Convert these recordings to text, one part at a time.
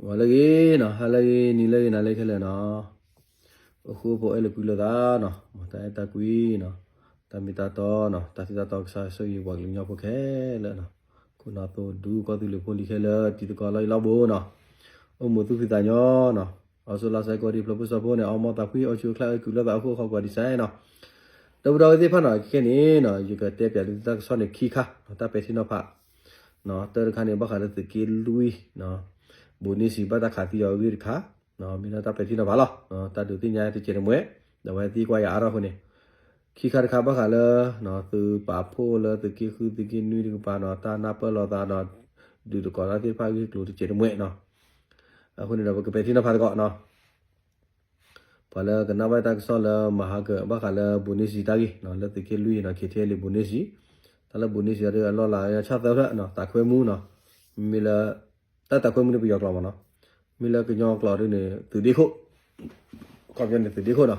ဂီၤလၢအဂ့ၤနီၤ, ဟါလၢအဂ့ၤ, နံၤလၢအဂ့ၤ, နၤလၢအဂ့ၤခဲလၢာ်နီၤ, အိၣ်ဃူအိၣ်ဖိး အဲၣ်လိာ်ကွံလိာ်သးနီၤ, မ်တၢ်အဲၣ်တၢ်ကွံနီၤ, တၢ်မ့ၢ်တၢ်တီနီၤ, တၢ်ထံတၢ်တီကစၢ်ဆိၣ်ဂ့ၤ ပှၤကလုာ်ကညီဖိခဲလၢာ်နီၤ, ခိၣ်နၢ်သိဒူ ကီၢ်သူလ့ၤဖိလံၤခဲလၢာ် တံၤသကိးလီၤယံၤလီၤဘူးနီၤ, အိၣ်မူသူၣ်ဖှံသးညီနီၤ, အီၣ်ဆူၣ်လီၤစဲကိးဒံး ဖျိးဖိစီၤဖိန့ၣ် အီၣ်မီၢ်သးဖှံ အီၣ်ဆူၣ်အိၣ်ချ့ အီၣ်ကုၢ်လိာ်သး အဃိ အခီပညီ ဒ်စဲနီၤ, ဒီပုၢ်ဒီဝဲၢ်သ့ၣ်တဖၣ်နီၤ, ခဲကနံၣ်အံၤနီၤ ယကတဲပၠးသုတၢ်ကစီၣ်န့ၣ် ခံခါ, တၢ်ပဲာ်ထံနီၤဖး တၢ်တခါန့ၣ် ဘၣ်ဃးလၢသုးက့လွံၢ်, ဘူးနံၣ်စံး ဘၣ်တၢ်ခးသံအီၤအဂ့ၢ်တခါ, မ့ၢ်လၢတၢ်ပဲာ်ထံနီၤဖးလီၤ, တၢ်ဒုးသ့ၣ်ညါတစဲးတမှဲ, ဒီးဝဲသံကွၢ်ယၤအါထီၣ်အဃိန့ၣ်, ခံခါတခါဘၣ်ဃးလၢ သုးပာ်ဖှိၣ်လၢသုးက့ဃုသုးက့နွံတကပၤနီၤ, တၢ်နၢ်ပၢၢ်လိာ်သးဒီး ဒုးသကိးတၢ်သ့ၣ်တဖၣ်အဂ့ၢ်အကျိၤတစဲးတမှဲနီၤ, အဃိန့ၣ်ဒီး ပကပဲာ်ထံနီၤဖးသကိးနီၤ ပှၤလၢကနၢ်ဘၣ်တၢ်ကစီၣ်လၢမဟါကၢၤ ဘၣ်ဃးလၢဘူးနံၣ်စံးတၢ်ဂ့ၢ်နီၤ, လၢသုးက့လွံၢ်နီၤ, ခ့ထ့လံဘူးနံၣ်စံး, တၢ်လၢဘူးနံၣ်စံးအီၤဒီး အလီၢ်လၤဆၣ်သၢဖျၢၣ်နီၤ, သးခွဲမူနီၤ, မ့မ့ၢ်လၢ တၢ်သးခွဲမူန့ၣ်ပယီၤကျိာ်မ့ၢ်နီၤ, မ့ၢ်လၢကညီကျိာ်ဒ်န့ၣ် သုးဒ့ခိၣ်, ခီပညီန့ၣ်သုးဒ့ခိၣ်နီၤ,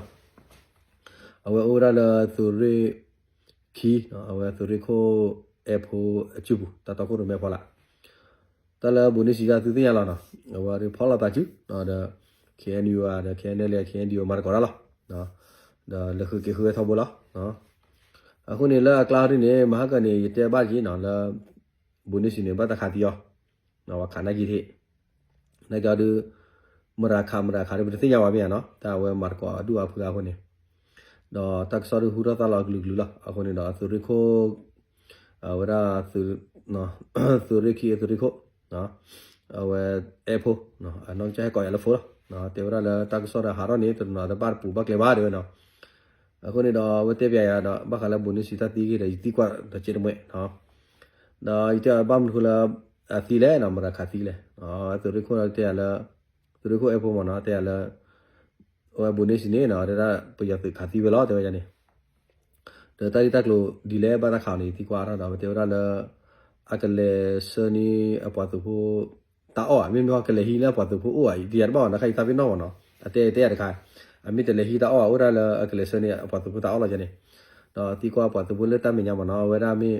အဝဲအိၣ်ဝဲဒၣ်လၢသုးရ့ၣ်ခံ, အဝဲသုးရ့ၣ်ခိၣ်အဲၣ်ဖိအစုပူၤ တၢ်တီခိၣ်ရိၣ်မဲဖီလာ် တၢ်လၢဘူးနံၣ်စံးတၢ်သုသ့ၣ်ညါလီၤနီၤ, အဝဲဒၣ်ဖီၣ်လိာ်သးစု, ဒီး ခ့အဲၣ်ယူၣ် ဒီး ခ့အဲၣ်အဲၣ်လ့ ခ့အဲၣ်ယူၣ် မၤသကိးတၢ်လီၤ, ဒီးလဲၤဃုက့ၤဃုဝဲထီဘိလီၤ, အဃိန့ၣ်လၢအကျါဒ်န့ၣ် မဟါကၢၤန့ၣ် ယတဲဘၣ်က့ၤနီၤလၢ ဘူးနံၣ်စံးန့ၣ် ဘၣ်တၢ်ခးသံအီၤ, ပှၤခးနာ်က့ၤထံး, နာ်က့ၤအီၤဒုး မတၤခးမတၤခးဒီး ပတသ့ၣ်ညါဘၣ်မ့ၢ်ဧါနီၤ, တၢ်အဝဲမၤသကိးအဒူၣ်အါဖုအါအဃိန့ၣ်, ဒီးတၢ်ကစီၣ်ဒုးဟူထီၣ်သါလီၤအကလုာ်ကလုာ်လီၤ, အဃိန့ၣ်ဒီးသုးရ့ၣ်ခိၣ် အဝဲဒၣ် သုးရ့ၣ်ခံ သုးရ့ၣ်ခိၣ် အဝဲအဲၣ်ဖိ အနီၢ်ကစၢ်ဟဲကိးယၤလၢဖိလီၤ, တဲဝဲဒၣ်လၢတၢ်ကစီၣ်ဒီးဟးထီၣ်န့ၣ် တနီၤတဘၣ်တပူၤဘၣ်ကျဲဘၣ်တဲဝဲနီၤ, အဃိန့ၣ်ဒီး အဝဲတဲပၠးယၤဒီး ဘၣ်ဃးလၢဘူးနံၣ်စံးတၢ်သံဂ့ၢ်ဒီး ယသံကွၢ်ဒီးစဲးတမှဲ, ဒီးယတဲဘၣ်မနုၤဃိလၢ အသံလဲၣ်နီၤ, မတၤခးသံလဲၣ်, သုးရ့ၣ်ခိၣ်တဲယၤလၢ သုးရ့ၣ်ခိၣ်အဲၣ်ဖိမ့ၢ်နီၤ တဲယၤလၢ အဝဲဘူးနံၣ်စံးန့ၣ်နီၤ တဲဒၣ်ပယီၤသုးခးသံဝဲလီၤ တဲဝဲန့ၣ်, ဒီးတၢ်ဂ့ၢ်တၢ်ကျိၤဒ်လဲၣ်ဘၣ်တၢ်ခးအီၤန့ၣ် ယသံကွၢ်အါထီၣ်ဒီး အဝဲတဲဝဲဒၣ်လၢ အကလဲၤဆှၢန့ၢ်အပှၤသုးဖိ တၢ်အီၣ်ဧါ, မ့မ့ၢ်ကလဲၤဟံးလၢအပှၤသုးဖိအိၣ်ဧါ, ယတယၤတဘၣ်ဘၣ်နီၤ, ခါယသးပ့ၤနီၣ်မ့ၢ်နီၤ, အတဲတဲယၤတခါ, အမ့ၢ်တလဲၤဟံးတၢ်အီၣ်ဧါ အိၣ်ဒၣ်လၢအကလဲၤဆှၢန့ၢ်အပှၤသုးဖိတၢ်အီၣ်လီၤန့ၣ်, ဒီးသံကွၢ်ပှၤသုးဖိလၢတၢ်မဲာ်ညါမ့ၢ်နီၤ, အဝဲဒၣ်မ့ၢ်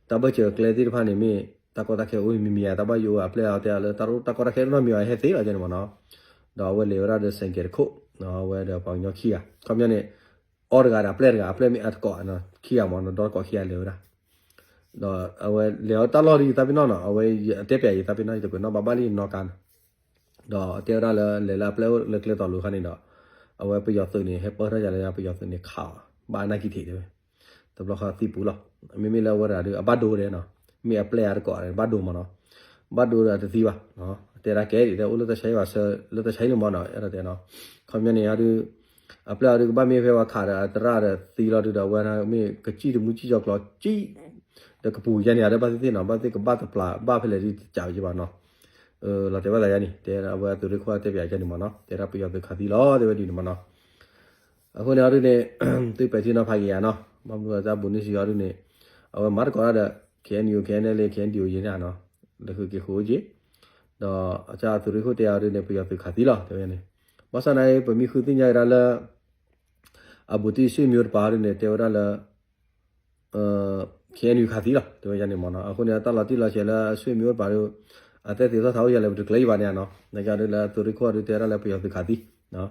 တၢ်ဘၢၣ်စၢၤကျဲသ့ၣ်တဖၣ်န့ၣ်မ့ၢ် တၢ်ကီတၢ်ခဲအိၣ်မံၤမံၤဧါ, တၢ်ဘၣ်ယိၣ်အပျဲၢ်အီၤတဲအီၤလၢ တၢ်ကီတၢ်ခဲတနီၤမံၤအီၤဟဲသ့လီၤန့ၣ်မ့ၢ်နီၤ, ဒီးအဝဲလဲၤဝဲဒၣ်ဒီး ဆိုင်ကယ် တခိၣ်, အဝဲဒီးပှၤကညီခံဂၤ, ခီပညီန့ၣ် အီၣ်တဂၤဒီးအပျဲၢ်တဂၤ, အပျဲၢ်မ့ၢ်အတကိး, ခံဂၤမ့ၢ်နီၤ, ဒီတကိးခံဂၤလဲၤဝဲဒၣ်, ဒီးအဝဲလဲၤအီၤတၢ်လီၢ်ဒီးယသးပ့ၤနီၣ်နီၤ, အဝဲအတဲပၠးယသးပ့ၤနီၣ် ယတကွဲးနီၣ်ဘၣ်ဘၣ်လံနီၢ်ကါန့ၣ်, ဒီးတဲဝဲဒၣ်လၢလဲၤလၢအပျဲၢ်အိၣ်လၢကျဲတီၤလိၤခါန့ၣ်ဒီး, အဝဲပယီၤသုးန့ၣ် ဟဲပၢၢ်ထီၣ်ယၤလၢပယီၤသုးန့ၣ်ခးအီၤ, ဘၣ်အနၢ်ကံထံးတဲဝဲ တဘျီဃီသံပူၤလီၤ, မ့မ့ၢ်လၢအဝဲတဂၤဒီး အဘၣ်ဒိဒဲးနီၤ, မ့ၢ်အပျဲၢ်အတကိးဒီး ဘၣ်ဒိမ့ၢ်နီၤ, ဘၣ်ဒိဒီးတသံဘၣ်, တဲဒၣ်ကဲဒ်တဲအိၣ်လၢတၢ်ဆါဟံၣ်ဘၣ်ဆၢ လၢတၢ်ဆါဟံၣ်လံမ့ၢ်နီၤ, အဲၣ်ဒိးတဲနီၤ, ခီပညီန့ၣ်အီၤဒုး အပျဲၢ်အီၤဒုးကဘၣ်မ့ၢ်ဖဲပှၤခးဒီးအသရၣ်ဒီးသံလီၤဒုးဒီး အဝဲမ့ၢ်ကစံၣ်တမူစံၣ်ကၠီၤကျီၤစံၣ် ဒီးကပူၤယါန့ၣ် အဒၣ်ဘၣ်သ့ၣ်သ့ၣ်နီၤ, ဘၣ်သ့ၣ်ကဘၣ်တပျၢ်ဘၣ်ဖဲလဲၣ်ဒ်တကးဝဲယဘၣ်နီၤ, လီၤတဲာ်ဘၣ်သးယါန့ၣ် တဲအဝဲသုးရ့ၣ်ခိၣ်တဲပၠးယါန့ၣ်မ့ၢ်နီၤ, တဲဒၣ်ပယီၤသုးခးသံလီၤ တဲဝဲဒ်န့ၣ်မ့ၢ်နီၤ, အဃိန့ၣ်အီၤဒုးန့ၣ် သုပဲာ်ထံနီၤဖးက့ၤယၤနီၤ, ဘၣ်မနုၤအတၢ်ဘူးနံၣ်စံးအီၤဒုးန့ၣ် အဝဲမၤသကိးတၢ်ဒီး ခ့အဲၣ်ယူၣ် ခ့အဲၣ်အဲၣ်လ့ ခ့အဲၣ်ယူၣ် ယဲန့ၣ်နီၤ, လၢဃုက့ၤဃုအိၣ်က့ၤ, ဒီးအတၢ်သုးရ့ၣ်ခိၣ်တဲအီၤဒုးန့ၣ် ပယီၤသုးခးသံလီၤ တဲဝဲန့ၣ်, ဘၣ်ဆၣ်သနာ်က့ ပမ့ၢ်ဃုသ့ၣ်ညါကဒါလၢ အဘူးတံၢ်ဆွေမျိုးတပၤဒုးန့ၣ် တဲဝဲဒၣ်လၢ ခ့အဲၣ်ယူၣ် ခးသံလီၤ တဲဝဲယါန့ၣ်မ့ၢ်နီၤ, အဃိန့ၣ် တၢ်လီၤတံၢ်လီၤဆဲးလၢအဆွေမျိုးတပၤဒုး အသဲသ့ၣ်ထီၣ်ထီအိၣ်ယၤလဲၣ် ပတကျဲၤယံၤဘၣ်န့ၣ်နီၤ, နာ်က့ဒုးလၢသုးရ့ၣ်ခိၣ်ဒုးတဲဝဲဒၣ်လၢပယီၤသုးခးသံ,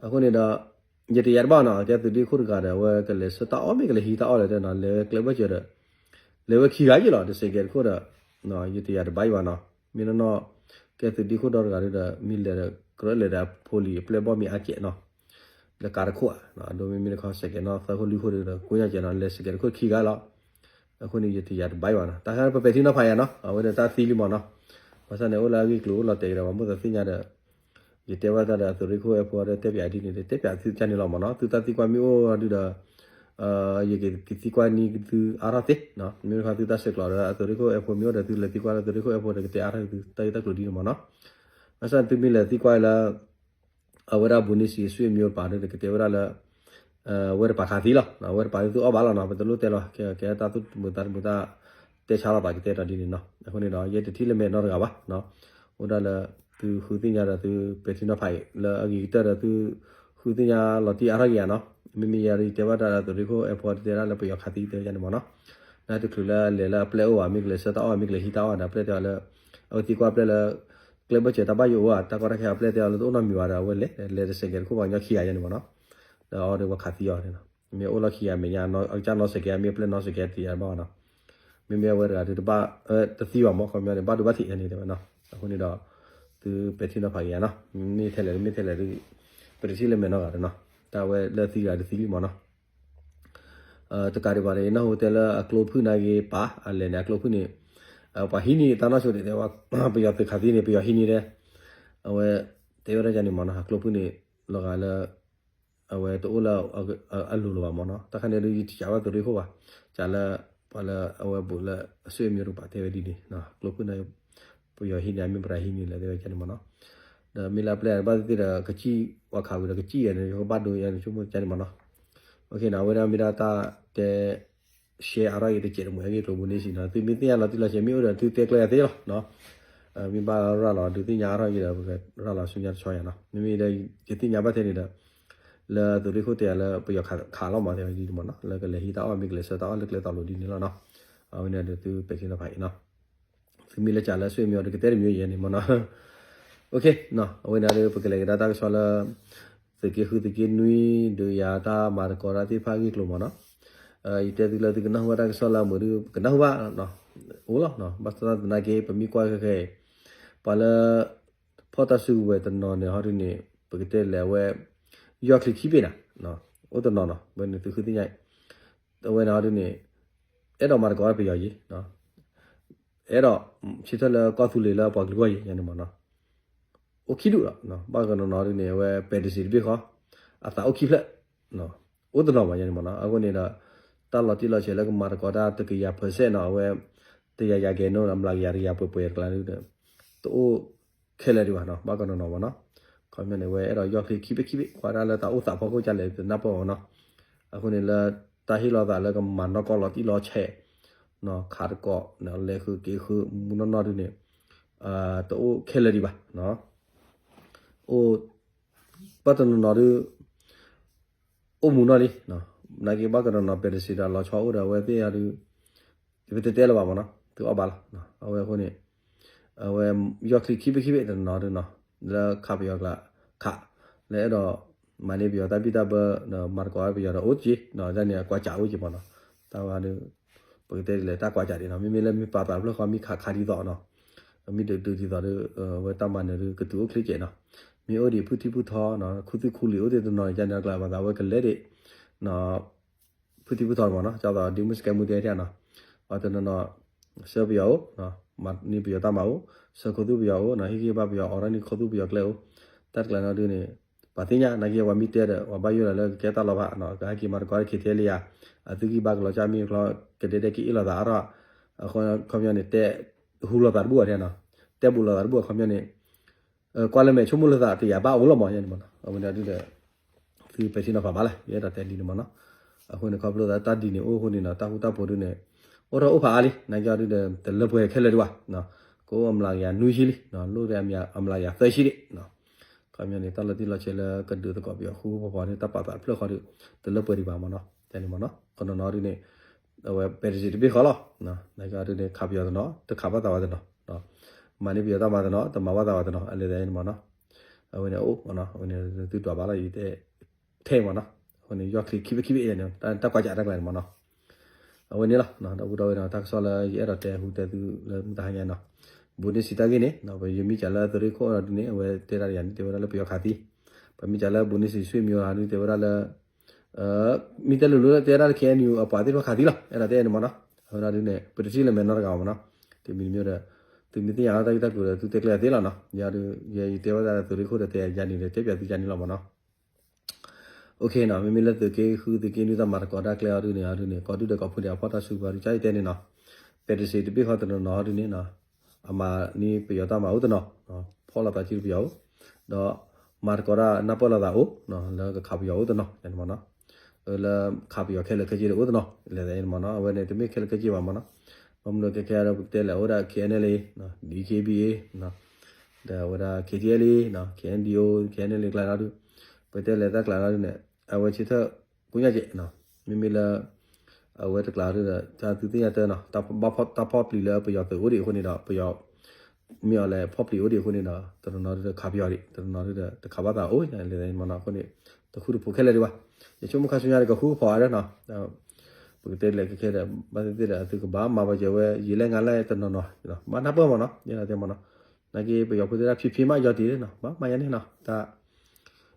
အဃိန့ၣ်ဒီး ယတယၤတဘၣ်နီၤ, ကဲသုးဒ့ခိၣ်တဂၤဒီး အဝဲကလဲၤဆှၢတၢ်အီၣ်မ့ၢ်ကလဲၤဟံးတၢ်အီၣ်လဲၣ်တဲနီၤ, လဲၤဝဲကျဲဘၢၣ်စၢၤဒီး လဲၤဝဲခံဂၤယံၤလီၤ, ဒီးစဲးကဲးတခိၣ်ဒီး ယတယၤတဘၣ်ယံၤဘၣ်နီၤ, မ့ၢ်နီၢ်နီၢ် ကဲသုးဒ့ခိၣ်ဒီတဂၤဒုးဒီး မ့ၢ်လဲၤဒီး ကြၢးလဲၤဒီးဖိလံၤအပျဲၢ်ဘီၣ်မ့ၢ်အါကဲးနီၤ, လၢကးတခိၣ်ဧါ, အဒိမ့မ့ၢ်တခီစဲးကဲးနီၤ သၢခိၣ်လွံၢ်ခိၣ်ဒုးဒီး ကိညါကဲးနီၤ, လဲၤစဲးကဲးတခိၣ်ခံဂၤလီၤ, အဃိန့ၣ် ယတယၤတဘၣ်ယံၤဘၣ်နီၤ, တၢ်ခါပပဲာ်ထံနီၤဖးယၤနီၤ, အဝဲဒီးတၢ်သံလံမ့ၢ်နီၤ, ဘၣ်ဆၣ်န့ၣ် အိၣ်လၢအဂ့ၢ်ကျိၤအိၣ်လီၤတဲာ်ကဒီး ပှၤမိၣ်သးသ့ၣ်ညါဒီး ယတဲဝဲတၢ်ဒီးအသုးရ့ၣ်ခိၣ်အဲၣ်ဖိဒီးတဲပၠးဒ်န့ၣ်ဒီး တဲပၠးသုတၢ်န့ၣ်လီၤမ့ၢ်နီၤ, သုတၢ်သံကွၢ်မ့ၢ်အိၣ်ဒုးဒီး ယကသံကွၢ်န့ၢ်သုအါထီၣ်သ့, မ့မ့ၢ်တခီသုတၢ်ဆဲးကျိးဒီးအသုးရ့ၣ်ခိၣ်အဲၣ်ဖိမ့ၢ်အိၣ်ဒီး သုလဲၤသံကွၢ်လၢသုးရ့ၣ်ခိၣ်အဲၣ်ဖိဒီး ကတဲအါထီၣ်သုတၢ်ဂ့ၢ်တၢ်ကျိၤဒ်န့ၣ်မ့ၢ်နီၤ, ဘၣ်ဆၣ်သုမ့ၢ်လဲၤသံကွၢ်လၢ အဝဲဒၣ်ဘူးနံၣ်စံးအဆွေမျိုးတပၤဒီး ကတဲဝဲဒၣ်လၢ ဝဲတပၤခးသံလီၤ, ဝဲတပၤသုအီၣ်ဘၣ်လီၤနီၤ, ပတလိၣ်တဲလီၤ, ကဲတၢ်သူၣ်တမုာ်သးတမုာ်တၢ်တဲဆါလီၤသးကတဲဒီးဒ်န့ၣ်နီၤ, အဃိန့ၣ်ဒီး ယဲတထံၣ်လၢမဲာ်နီတဂၤဘၣ်, အိၣ်ဒၣ်လၢ သုဃုသ့ၣ်ညါဒီးသုပဲာ်ထံနီၤဖးအံၤ လၢအဂ့ၤကတၢၢ်ဒီးသု ဃုသ့ၣ်ညါလီၤတံၢ်အါထီၣ်က့ၤယၤနီၤ, မ့မ့ၢ်ယၤဒုးယတဲဘၣ်တၢ်ဒီးသုးရ့ၣ်ခိၣ်အဲၣ်ဖိတဲဒၣ်လၢပယီၤခးသံတဲဝဲန့ၣ်မ့ၢ်နီၤ, နတချုးလၢအလဲၤလၢအပျဲၢ်အိၣ်ဘၣ် မ့ၢ်ကလဲၤဆှၢတၢ်အီၣ် မ့ၢ်ကလဲၤဟံးတၢ်အီၣ်ဒီး အပျဲၢ်တဲလၢ အဝဲသံကွၢ်ပျဲၢ်လၢ ကျဲဘၢၣ်စၢၤတၢ်ဘၣ်ယိၣ်အိၣ်ဧါ တၢ်ကီတၢ်ခဲအပျဲၢ်တဲအီၤလၢတအိၣ်နီတမံၤဘၣ်ဒီး အဝဲလဲၤ လဲၤတစဲးကဲးတခိၣ်ပှၤကညီခံဂၤယါန့ၣ်မ့ၢ်နီၤ, ဒီးအီၤဒီးပှၤခးသံအီၤန့ၣ်နီၤ, မ့ၢ်အိၣ်လီၢ်ခံဂၤမဲာ်ညါ အကစၢ်နီၢ်စဲးကဲးတယါဘၣ်နီၤ, မ့မ့ၢ်အဝဲတဂၤဒုးတဘၣ် တသံဘၣ်မ့ၢ် ခီပညီန့ၣ် ဘၣ်ဒိဘၣ်ထံးယါန့ၣ်တဲဝဲနီၤ, အဃိန့ၣ်ဒီး သုပဲာ်ထံနီၤဖးက့ၤယါနီၤ, မ့ၢ်ထဲလဲၣ်မ့ၢ်ထဲလဲၣ်ဒုး ပတထံၣ်လၢမဲာ်နီတဂၤဒီးနီၤ, တၢ်ဝဲလၢသံဂၤဒုးသံလံမ့ၢ်နီၤ တကးဒံးဘၣ်န့ၣ် နၢ်ဟူတဲလၢအကျိဖုၣ်နာ်က့ၤပာ် အလဲၣ်န့ၣ် အကျိဖုၣ်န့ၣ် ပှၤဟံးန့ၢ်တၢ်နီၢ်ဆိဒံးတဲဝဲ ပယီၤသုးခးသံန့ၣ် ပယီၤဟံးန့ၢ်ဒီး အဝဲ တဲဝဲဒၣ်ယါန့ၣ်မ့ၢ်နီၤ အကျိဖုၣ်န့ၣ် လီၤဂာ်လၢ အဝဲတအိၣ်လၢ အလိၤလၢၤဘၣ်မ့ၢ်နီၤ, တၢ်ခါန့ၣ်ဒုး ယတစံးဘၣ်သုးရ့ၣ်ခိၣ်ဘၣ်, စံးလၢ ပှၤလၢအဝဲဘူးလၢအဆွေမျိုးတကပၤတဲဝဲဒ်န့ၣ် ကျိဖုၣ်န့ၣ် ပယီၤဟံးန့ၢ် အမ့ၢ်ပရၤဟံးန့ၢ်လဲၣ်တဲဝဲယါန့ၣ်မ့ၢ်နီၤ, ဒီးမ့ၢ်လၢအပျဲၢ်ဘၣ်သ့ၣ်သ့ၣ်ဒီး ကစံၣ်ပှၤခးဝံၤဒီးကစံၣ်ယါန့ၣ် ယကဘၣ်ဒိယါန့ၣ် ဆိကမိၣ်ယါန့ၣ်မ့ၢ်နီၤ, အဝဲဒၣ်မ့ၢ်ဒၣ်တၢ်တဲ share အါထီၣ်က့ၤတစဲးတမှဲၤအဂ့ၢ်ကျိၤပူၤန့ၣ်စံးနီၤ, သုမ့ၢ်သ့ၣ်ညါလီၤတံၢ်လီၤဆဲး မ့ၢ်အိၣ်ဒီးသုတဲကျဲအသ့လီၤ, မ့ၢ်ဘၣ်ရၤလီၤဒုးသ့ၣ်ညါအါထီၣ်က့ၤဒီး ပကရၤလီၤဆူညါတဆီယါနီၤ, မ့မ့ၢ်ဒီး ယသ့ၣ်ညါဘၣ်ထဲန့ၣ်ဒီး လၢသုးရ့ၣ်ခိၣ်တဲလၢပယီၤခးလီၤမးတဲဝဲဒ်န့ၣ်မ့ၢ်နီၤ, လၢကလဲၤဟံးတၢ်အီၣ်မ့ၢ်ကလဲၤဆှၢတၢ်အီၣ်လၢကျဲသိးလိၤဒ်န့ၣ်လီၤနီၤ, အဝဲန့ၣ်ဒီးသုပဲာ်ထံနီၤဖးအံၤနီၤ သုမ့ၢ်လၢစံးလၢဆွေမျိုးဒီးကတဲတမျိုးယဲန့ၣ်မ့ၢ်နီၤ, အဝဲန့ၣ်ဒီးပကလဲၤကဒါတၢ်ကစီၣ်လၢ သုးက့ဃုသုးက့နွံ ဒုးယၤတၢ်မၤသကိးတၢ်သ့ၣ်တဖၣ်ဂ့ၢ်ကျိၤမ့ၢ်နီၤ, ယတဲသုလၢသုကနၢ်ဟူဘၣ်တၢ်ကစီၣ်လၢအမုာ်ဒုး ကနၢ်ဟူဘၣ် အိၣ်လီၤ, ဘၣ်ဆၣ်သနာ်က့ ပမ့ၢ်ကွၢ်ခဲခဲအံၤ ပှၤလၢ ဖီၣ်တၢ်စုကဝဲၤတနီၤန့ၣ်ဟီဒုးန့ၣ် ပကတဲလဲၣ်အဝဲ ယီၢ်ချံခံဘ့ၣ်နၤ, အိၣ်တနီၤနီၤ ဝဲန့ၣ်သုဃုသ့ၣ်ညါ အဝဲန့ၣ်ဟီဒုးန့ၣ် အဲၣ်ဒိးမၤသကိးဝဲပယီၤယံၤ အဲၣ်ဒိး ဆၢထၢၣ်လၢကီၢ်သူလ့ၤလၢပှၤကလုာ်ဂီၢ်ယံၤယါန့ၣ်မ့ၢ်နီၤ, အိၣ်ခံဒူၣ်လီၤ, ဘၣ်ကနီၤနီၤဒုးန့ၣ် အဝဲပဲတစံးတဘ့ၣ်ဃီ အသးအိၣ်ခံဖျၢၣ် အိၣ်တနီၤဘၣ်ယါန့ၣ်မ့ၢ်နီၤ, အဃိန့ၣ်ဒီး တၢ်လီၤတံၢ်လီၤဆဲးလၢကမၤသကိးတၢ်တကယၤ percent နီၤ အဝဲ တယၤယၤကဲၤနီၤ အမျးကယၤတကယၤပှဲၤပှဲၤတကျါဒုး တအိၣ်ခဲလၢာ်ဒံးဘၣ်နီၤ, ဘၣ်ကနီၤနီၤမ့ၢ်နီၤ, ခီပညီန့ၣ် အဝဲအဲၣ်ဒိးယီၢ်ချံခံဘ့ၣ်ခံဘ့ၣ် ကွၢ်ဒၣ်လၢတၢ်အိၣ်သးဖီခိၣ်ကလဲၣ် တနၢ်ပၢၢ်မ့ၢ်နီၤ, အဃိန့ၣ်လၢ တၢ်ဟ့ၣ်လီၤသးလၢကမၤနီၢ်ကီၢ်လီၤတံၢ်လီၤဆဲး ခးသကိး လဲၤဃုာ်က့ၤဃုာ်မူနီၢ်နီၢ်ဒုးန့ၣ် တအိၣ်ခဲလၢာ်ဒံးဘၣ်, အိၣ် ဘၣ်တနီၤနီၤဒုး အိၣ်မူနီၢ်လံ, နာ်က့ဘၣ်ကနီၤနီၤ ပဲတစံးဒီးလီၤဆီအိၣ်ဒီးအဝဲသ့ၣ်အဒုး ယပတဲတဲလၢၤဘၣ်မ့ၢ်နီၤ သုအီၣ်ဘၣ်လီၤ, အဝဲအဃိန့ၣ် အဝဲ ယီၢ်ချံခံဘ့ၣ်ခံဘ့ၣ်တနီၤဒုးနီၤ လၢခးပယီၤကျါ ခး လၢအဲၣ်ဒိး မၤန့ၢ်ပယီၤတၢ်ဘံၣ်တၢ်ဘၢ မၤသကိးပယီၤဒီးအိၣ်က့ၤ ဒ်န့ၣ်အကွၢ်ကးအိၣ်က့ၤမ့ၢ်နီၤ, တၢ်ဝဲဒုး ပကတဲလဲၣ်တၢ်ကွၢ်ကးဒ်နီၤ မ့မ့ၢ်လၢမ့ၢ်ပာ်သးဖျၢၣ်ဃီ မ့ၢ်ခးခးဒ်သိးနီၤ မ့ၢ်ဒုးဒုးဒ်သိးဒီး အဝဲတၢ်မၤနၢၤဒုးကတုၤအိၣ်ချ့ကဲးနီၤ, မ့ၢ်အိၣ်ဒံးဖုထံဖုထီနီၤ ခူသူၣ်ခူလံၤအိၣ်သ့ၣ်တနီၤန့ၣ် ကန့ၣ်အကျါ ဘၣ်သးဝဲကလဲၤဒံး ဖုထံဖုထီမ့ၢ်နီၤ ကၢ်သိးဒ်မုၢ်စကဲမူတဲထံနီၤ, ပှၤတနီၤနီၤ ဆှၢပယီၤအိၣ် မၤန့ၢ်ပယီၤတၢ်မၤအိၣ် ဆှၢခူသူၣ်ပယီၤအိၣ်နီၤ ဟ့ၣ်ဂံၢ်ဘါပယီၤ အိးထီၣ်န့ၢ်ခူသူၣ်ပယီၤကျဲအိၣ်, တၢ်တကျါနီၤဒုးန့ၣ် ပှၤသ့ၣ်ညါ နာ်က့ပှၤမ့ၢ်တဲဒီး ပှၤဘၣ်ယိၣ်လီၤလၢကကဲတၢ်လီၤဖးနီၤ ကဟဲက့ၤမၤသကိးတၢ်ခံထဲလံဧါ, အသုဂံၢ်ဘါကလီၤကၢ်မ့ၢ်ကျီ ကဒဲဒဲက့ၤအ့ၣ်လိာ်သးအါထီၣ်, အခီပညီန့ၣ် တဲဟူလိာ်သးတဘူၣ်ဘၣ်ထဲနီၤ, တဲဘူးလိာ်သးတဘူၣ်အခီပညီန့ၣ် ကွၢ်လၢမဲာ်ဆိကမိၣ်လၢသးတယာ်ဘၣ်အိၣ်လီၤမ့ၢ်ယါန့ၣ်မ့ၢ်နီၤ, အဝဲန့ၣ်ဒုးဒီး သုပဲာ်ထံနီၤဖးဘၣ်လဲၣ် ယအဲၣ်ဒိးတဲဒ်န့ၣ်မ့ၢ်နီၤ, အဃိန့ၣ် ခီဖျိသးတၢ်ဒ်န့ၣ်အိၣ်အဃိန့ၣ်နီၤ တၢ်ဃူတၢ်ဖိးဒုးန့ၣ် အိၣ်ထီၣ်အိၣ်ဖးအါလံ နာ်က့အီၤဒုးဒီး တလၢပှဲၤခဲလၢာ်ဒံးဘၣ်, ကအိၣ်အမျးကယၤနွံဆံလံ, လိၣ်ဒၣ်အမျးကယၤသၢဆံလံ, ခီပညီန့ၣ် တၢ်လီၤတံၢ်လီၤဆဲးလၢကဒုးသကိးပယီၤဃူဃူဖိးဖိးန့ၣ် တၢ်ပာ်သးတဖျၢၣ်ဃီဒုး တလၢပှဲၤဒံးဘၣ်မ့ၢ်နီၤ, တဲန့ၣ်မ့ၢ်နီၤ ကနီၤနီၤဒုးန့ၣ် အဝဲပဲတစံးတဘ့ၣ်ဃီလီၤ, နာ်က့အီၤဒုးန့ၣ် ခးပယီၤတနီၤ တခးဘၣ်သးဝဲတနီၤ မၤန့ၢ်ပယီၤတၢ်မၤတနီၤ တမၤဘၣ်သးဝဲတနီၤ အလဲၤသးန့ၣ်မ့ၢ်နီၤ, အဝဲန့ၣ်အိၣ်မ့ၢ်နီၤ အဝဲန့ၣ်သုဒွးဘၣ်လီၤ ယတဲ ထဲမ့ၢ်နီၤ, အဝဲန့ၣ် ယီၢ်ချံခံဘ့ၣ်ခံဘ့ၣ်န့ၣ် တၢ်ကွၢ်ကးတၢ်ကျါန့ၣ်မ့ၢ်နီၤ, အဝဲန့ၣ်လီၤ ဒီပုၢ်ဒီဝဲၢ်နီၤ တၢ်ကစီၣ်လၢယအဲၣ်ဒိးတဲဟူတဲသုလၢမုၢ်တဟါညါနီၤ, ဘူးန့ၢ်စံးတၢ်ဂ့ၢ်န့ၣ် ပယမ့ၢ်စံးလၢသုးရ့ၣ်ခိၣ်အီၤဒုးန့ၣ် အဝဲတဲဒၣ်ယၤန့ၣ် တဲဝဲဒၣ်လၢပယီၤခးသံ, ပမ့ၢ်စံးလၢဘူးန့ၢ်စံးဆွေမျိုးအီၤဒုး တဲဝဲဒၣ်လၢ မ့ၢ်တဲလိၤလိၤလၢတဲဝဲဒၣ်လၢ KNU အပှၤသ့ၣ်တဖၣ်ခးသံလီၤ အဲၣ်ဒိးတဲန့ၣ်မ့ၢ်နီၤ, အဝဲဒၣ်ဒုးန့ၣ် ပတထံၣ်လၢမဲာ်နီတဂၤမ့ၢ်နီၤ, တမံၤတမံၤဒီး သုမ့ၢ်သ့ၣ်ညါလီၤတၢ်ဂ့ၢ်တၢ်ကျိၤဒီး သုတဲကျဲအသ့လီၤနီၤ, ယၤဒုး ယတဲဝဲဒၣ်သုးရ့ၣ်ခိၣ်ဒီးတဲယၤန့ၣ်ဒီး တဲပၠးသုယၤန့ၣ်လီၤမ့ၢ်နီၤ, အိၣ်ခ့နီၤ, မ့မ့ၢ်လၢသုးက့ဃုသုးက့နွံတၢ်မၤသကိးတၢ်ကျဲအီၤဒုးန့ၣ် အီၤဒုးန့ၣ် ကီၢ်ဒုၣ်ဒီးကီၢ်ဖိဒီးအဖီၣ်တၢ်စုကဝဲၤဒုး ကၢ်အံၤတဲန့ၣ်နီၤ, ပဲတစံးတဘ့ၣ်ဃီတနီၤနီၤအီၤဒုးန့ၣ်နီၤ, အမၤန့ၢ်ပယီၤတၢ်မၤအိၣ်တနီၤ, ဖီၣ်လိာ်သးစုပယီၤအိၣ်, ဒီးမၤသကိးတၢ်နၢ်ပၢၢ်လိာ်သးအိၣ်, လၢကခးပယီၤအိၣ်တနီၤ, လၢခးပယီၤခဲလၢာ်ခဲဆ့အိၣ်တနီၤ, လဲၤသးန့ၣ်မ့ၢ်နီၤ, အဝဲန့ၣ် တမ့ၢ်ခဲလၢာ်ခဲဆ့ဘၣ်မ့ၢ်နီၤ, ဘၣ်မနုၤကဲခဲအံၤဒီး ပကတဲလဲၣ် အိၣ်ဒၣ် KNLA, DKBA, ဒီးအဝဲဒၣ် KTLA, KNDO, KNLA ကျါနီၤဒုး, ပကတဲလဲၣ်တၢ်ကျါနီၤဒုးန့ၣ်, အဝဲဆၢထၢၣ် ကိညါကဲး, မ့မ့ၢ်လၢ အဝဲတကျါဒုးဒီး တၢ်သုသ့ၣ်ညါတၢ်နီၤ, တၢ်ဖီၣ်ပျံၤလၢပယီၤသုးအိၣ်ဒံးအဃိန့ၣ်ဒီး ပယီၤ မ့ၢ်အီၤလဲၤဖီၣ်ပျံၤအိၣ်ဒံးအဃိန့ၣ်ဒီး တနီၤနီၤဒုးတခးပယီၤဒံး တနီၤနီၤဒုးတခးဘၣ်သးအိၣ် လဲၤမနီၤအဃိန့ၣ် တဃူတဖိးခဲလၢာ်ဒံးဘၣ်. ယဆိကမိၣ်ခါဆူညါဒီးကဃူကဖိးအါဒၢနီၤ ပကတဲလဲၤကခဲဒီး ဘၣ်သ့ၣ်သ့ၣ်ဒီး သုကဘၣ်မၤပာ်စၢၤဝဲ ယံာ်လဲၣ်ငါလဲၣ်တနီၤနီၤ ဘၣ်နၢ်ပၢၢ်မနီၤ ယဲဒၣ်တဲမနီၤ နာ်က့ပယီၤဖိသ့ၣ်တဖၣ်ဖံးဖံးမးယီၤတံၢ်နီၤ ဘၣ်မၤယါန့ၣ်နီၤ တၢ်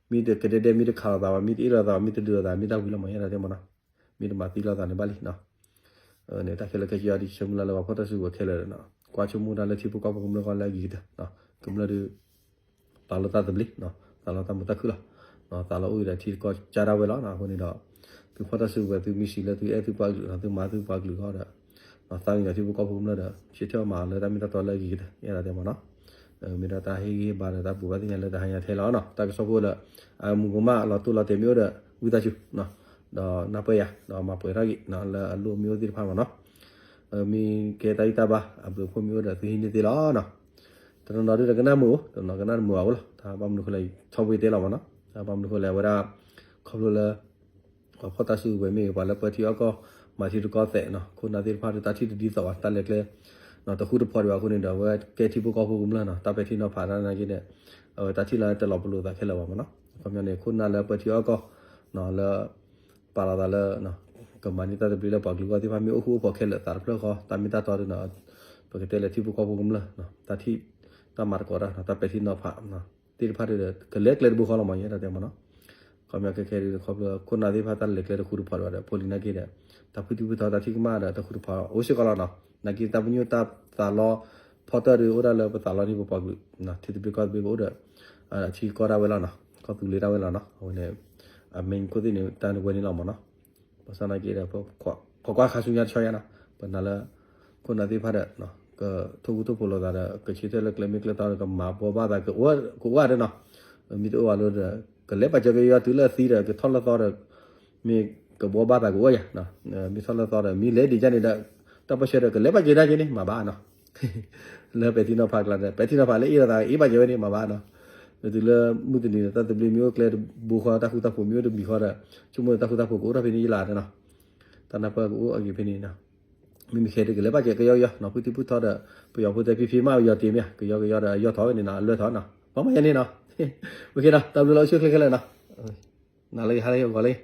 မ့ၢ်တကဒဲဒဲ မ့ၢ်တခးလိာ်သးဘၣ် မ့ၢ်တအ့ၣ်လိာ်သးဘၣ် မ့ၢ်တဒုးလိာ်သး မ့ၢ်တၢ်ဝံၤလီၤမး ယဲဒၣ်တဲမနီၤ မ့ၢ်တမၤသံလိာ်သးန့ၣ်ဘၣ်လံနီၤ န့ၣ် တၢ်ခဲလၢာ်ခဲဆ့အံၤ ဒ်ဆိကမိၣ်လၢလၢပှၤဖီၣ်တၢ်စုကဝဲၤခဲလၢာ်ဒီးနီၤ ကွၢ်ဆိကမိၣ်တၢ်လၢထံဖိကီၢ်ဖိကမျၢၢ်ဂီၢ်လၢအဂ့ၤကတၢၢ် ကမျၢၢ်ဒုး ပာ်လီၤတၢ်သဘျ့ သးလီတၢ်မုာ်တၢ်ခုၣ်လီၤ သးလီအိၣ်အံၤဒီးထံတကီၢ်ကၢ်ဒၣ်ဝဲလီၤ အဃိန့ၣ်ဒီး သုဖီၣ်တၢ်စုကဝဲၤ သုမ့ၢ်စံးလၢသုအဲၣ်သုပှၤကလုာ် သုမၤသုပှၤကလုာ်အဂီၢ်ဒီး သးကညီၤထံဖိကီၢ်ဖိကမျၢၢ်ဒီး ဆၢထၢၣ်မၤလၢတၢ်မ့ၢ်တၢ်တီလၢအဂ့ၤကတၢၢ် ယဲဒၣ်တဲမနီၤ မ့ၢ်ဒၣ်တၢ်ဟ့ၣ်ဂံၢ်ဟ့ၣ်ဘါဒီးတၢ်ဘိးဘၣ်သ့ၣ်ညါလၢတဟါညါထဲလီၤနီၤ တၢ်ကစီၣ်ဖိလၢ အမူကမၣ်လီၤတိၢ်လီၤတဲာ်မ့ၢ်အိၣ်ဒီး ဝံသးစူၤ ဒီးနၢ်ပၢၢ်ယၤ ဒီးမၤပှဲၤထီၣ်က့ၤ လၢအလိၣ်မ့ၢ်အိၣ်သ့ၣ်တဖၣ်မနီၤ မ့ၢ်ကဲတၢ်ဂံၢ်တၢ်ဘါ အဘျုးအဖှိၣ်မ့ၢ်အိၣ်ဒီး သုဟံးန့ၢ်သ့လီၤနီၤ တနီၤနီၤဒုးတကနၣ်မုာ်အိၣ် တနီၤကနၣ်တမုာ်ဘၣ်အိၣ်လီၤ တၢ်ဘၣ်မနုၤဃိလဲၣ် ထီဘိတဲလီၤမနီၤ တၢ်ဘၣ်မနုၤဃိလဲၣ် အဝဲဒၣ် ခီဖျိလၢ ပှၤဖီၣ်တၢ်စုကဝဲၤမ့ၢ်ဂ့ၤ ပှၤလၢပၢထံအီၣ်ကီၢ် မၤထံတကီၢ်သဲးနီၤ ခိၣ်နၢ်သ့ၣ်တဖၣ်ဒီး တၢ်ထံၣ်တဒ်သိးဘၣ် တၢ်လဲၤကျဲ တဃူတဖိးဒံးဘၣ်အဃိန့ၣ်ဒီး အဝဲကဲထံဖိကီၢ်ဖိကမျၢၢ်နီၤ တၢ်ပဲာ်ထံနီၤဖးတၢ်နာ်က့ဒီး အဝဲတၢ်ထံၣ်လီၤတလီၤပလိာ်သးခဲလၢာ်ဘၣ်မနီၤ အခီပညီန့ၣ် ခိၣ်နၢ်လၢပၢထံအီၣ်ကီၢ် လၢ ပာ်လီၤသးလၢ ကမၤန့ၢ်တၢ်သဘျ့လၢပှၤကလုာ်အဂီၢ်သ့ၣ်တဖၣ်မ့ၢ်အိၣ်ဃူအိၣ်ဖိးခဲလၢာ်သးတဖျၢၣ်ဃီ တၢ်မ့ၢ်တၢ်တီဒုးနီၤ ပကတဲလၢထံဖိကီၢ်ဖိကမျၢၢ် တၢ်ထံၣ် တၢ်မၤသကိးတၢ် တၢ်ပဲာ်ထံနီၤဖး သ့ၣ်တဖၣ်ဒီး ကလဲၤကျဲတဘိဃီလီၤမး ယဲဒၣ်တဲမနီၤ ခီပညီခဲခဲဒုး ခီဖျိခိၣ်နၢ်သ့ၣ်တဖၣ်တၢ်လဲၤကျဲတဃူတဖိးဒံးဘၣ်ဒီး ဖိလံၤနာ်က့ဒီး တၢ်ဖုထံဖုထီတၢ်ထံၣ်ကမၣ်ဒီးတဃူတဖိးအိၣ်စ့ၢ်ကီးလီၤနီၤ နာ်က့တၢ်ပညိၣ်တၢ်သးလီ ဖီတၢၢ်ဒုးအိၣ်ဒၣ်လၢပသးလီန့ၢ်ပပှၤကလုာ် ထံသဘျ့ကီၢ်သဘျ့ကအိၣ်ဒီး ထံကီၢ်ဒၣ်ဝဲလီၤနီၤ ကီၢ်သူလ့ၤဒၣ်ဝဲလီၤနီၤ အဝဲန့ၣ် အ main ခိၣ်သ့ၣ်န့ၣ် တၢ်န့ၣ်ဝဲန့ၣ်လီၤမနီၤ ဘၣ်ဆၣ်နာ်က့ဒီး ပကွၢ်ကွၢ်ခါဆူညါတဆီညါနီၤ ပနာ်လၢ ခိၣ်နၢ်သ့ၣ်တဖၣ်ဒီး ကထိၣ်ဃူထိၣ်ဖိးလိာ်သးဒီး ကဆၢထၢၣ်လၢကျဲမ့ၢ်ကျဲတီဒီး ကမၤဘှီဘၣ်သး ကအိၣ်ဝဲဒၣ်နီၤ မ့ၢ်တအိၣ်ဘၣ်လၢဒီး ကလဲၤပာ်စၢၤကယီယီတုၤလၢအသံဒီး ကထီၣ်လၢသီဒီး မ့ၢ်ကဘှီဘၣ်သးကအိၣ်ယၤ မ့ၢ်ထီၣ်လၢသီဒီး မ့ၢ်လဲၤဒံးကၢ်န့ၣ်ဒီး တၢ်ပၢဆှၢဒီး ကလဲၤပာ်စၢၤတၢ်က့န့ၣ် မၤဘၣ်နီၤ လၢပဲာ်ထံနီၤဖးကျါဒီး ပဲာ်ထံနီၤဖးလၢအ့ၣ်လိာ်သး အ့ၣ်ဘၣ်ကဲဝဲန့ၣ် မၤဘၣ်နီၤ တုၤလၢမုၢ်တနံၤဒီး တၢ်သဘျ့မ့ၢ်အိၣ်ကျဲတဘိဃီ တၢ်ဃူတၢ်ဖိးမ့ၢ်အိၣ်တမံၤဃီဒီး ဆိကမိၣ်တၢ်ဃူတၢ်ဖိးကအိၣ်ထီၣ်ဖဲန့ၣ်ယလၢ်နီၤ တၢ်နၢ်ပၢၢ်ကအိၣ်အဂ့ၤဖဲန့ၣ်နီၤ မ့မ့ၢ်ခဲဒုးကလဲၤဘၣ်ကဲကယီကယီနီၤ ဖုထံဖုထီဒီး ပယီၤဖိတဲဖံဖံမးယီၤတ့ၢ်မ့ၢ် ကယီကယီဒီးယီၢ်ထီၣ်ဝဲန့ၣ်နီၤ အလွဲၢ်ထီၣ်နီၤ ဘၣ်မၤယါန့ၣ်နီၤ တၢ်ဘျုးလၢအိၣ်ဆူၣ်ချ့ခဲလၢာ်နီၤ နၤလၢယဟါလၢယဂီၤလၢ